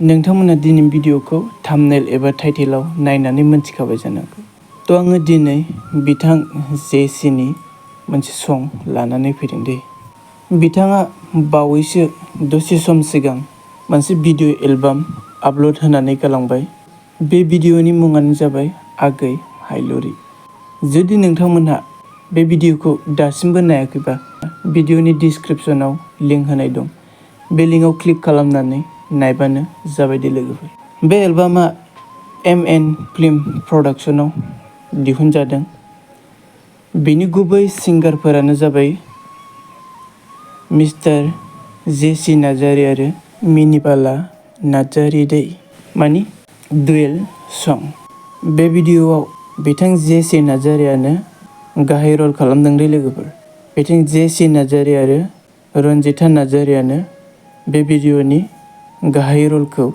नोंथांमोना दिनै भिडिअखौ थाम्बनेल एबा टाइटेलाव नायनानै मोनथिखाबाय जानांगौ। थ' आङो दिनै बिथां जेसिनि मोनसे सं लानानै फैदों दे। बिथाङा बावैसो दसे सम सिगां मोनसे भिडिअ एलबाम आपल'ड होनानै गालांबाय। बे भिडिअनि मुङानो जाबाय आगै हायलुरि। जुदि नोंथांमोनहा बे भिडिअखौ दासिमबो नायाखैबा भिडिअनि डिसक्रिपसनाव लिंक होनाय दं। बे लिंकआव क्लिक खालामनानै नायबानो जाबाय दे लोगोफोर। बे एलबामा एम फिल्म प्रडाक्शनाव दिहुनजादों। बेनि गुबै सिंगारफोरानो जाबाय मिस्टार जेसि नार्जारी आरो मिनिबाला नार्जारी दै मानि डुएल सं। बे भिडिअआव बिथां जेसि नार्जारीयानो गाहाय रल खालामदों दे लोगोफोर। बिथां जेसि नार्जारी आरो रन्जिता नार्जारीयानो बे भिडिअनि गाहाय रलखौ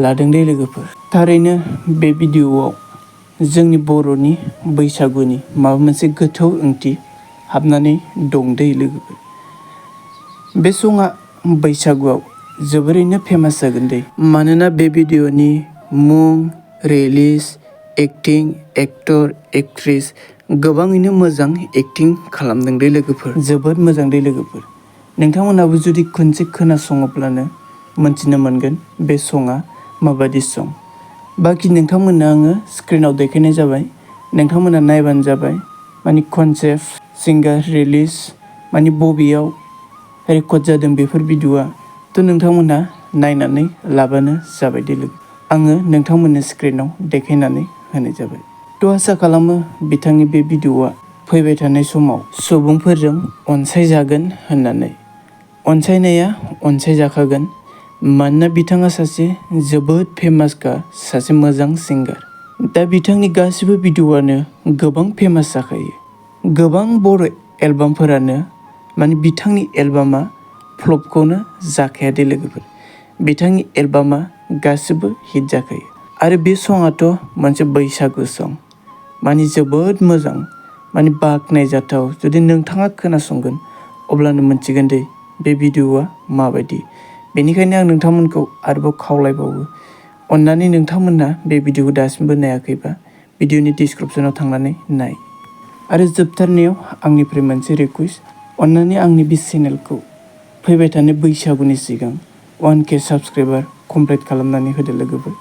लादों दे लोगोफोर। थारैनो बे भिडिअआव जोंनि बर'नि बैसागुनि माबा मोनसे गोथौ ओंथि हाबनानै दं दे लोगोफोर। बे सङा बैसागुआव जोबोरैनो फेमास जागोन दे। मानोना बे भिडिअनि मुं, रिलिज, एक्टिं, एक्टर, एक्ट्रिस गोबाङैनो मोजां एक्टिं खालामदों दे लोगोफोर। जोबोद मोजां दे लोगोफोर। नोंथांमोनहाबो जुदि खनसे खोनासङोब्लानो मोनथिनो मोनगोन बे सङा माबादि सं। बाखि नोंथांमोननो आङो स्क्रिनाव देखायनाय जाबाय। नोंथांमोना नायबानो जाबाय। मानि कनसेप्ट, सिंगार, रिलिज मानि बबेयाव रेकर्ड जादों बेफोर भिडिअआ। थ' नोंथांमोनहा नायनानै लाबानो जाबाय दे लोगो। आङो नोंथांमोननो स्क्रिनाव देखायनानै होनाय जाबाय। थ' आसा खालामो बिथांनि बे भिडिअआ फैबाय थानाय समाव सुबुंफोरजों अनसायजागोन होननानै। अनसायनाया अनसायजाखागोन। मानोना बिथाङा सासे जोबोद फेमासखा सासे मोजां सिंगार। दा बिथांनि गासिबो भिडिअआनो गोबां फेमास जाखायो। गोबां बर' एलबामफोरानो माने बिथांनि एलबामा फ्लपखौनो जाखाया दे लोगोफोर। बिथांनि एलबामा गासिबो हिट जाखायो। आरो बे सङाथ' मोनसे बैसागु सं। माने जोबोद मोजां माने बाख्नायजाथाव। जुदि नोंथाङा खोनासंगोन अब्लानो मोनथिगोन दे बे भिडिअआ माबायदि। बेनिखायनो आं नोंथांमोनखौ आरोबाव खावलायबावो अन्नानै नोंथांमोनहा बे भिडिअखौ दासिमबो नायाखैबा भिडिअनि डिसक्रिपसनाव थांनानै नाय। आरो जोबथारनायाव आंनिफ्राय मोनसे रिकुवेस्ट, अन्नानै आंनि बे चेनेलखौ फैबाय थानाय बैसागुनि सिगां 1K साबस्क्राइबार कमप्लिट खालामनानै होदो लोगोफोर।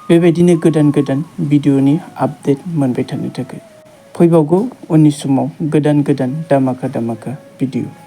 बेबायदिनो गोदान गोदान भिडिअनि आपडेट मोनबाय थानो थाखाय। फैबावगौ उननि समाव गोदान गोदान दामाका भिडिअ।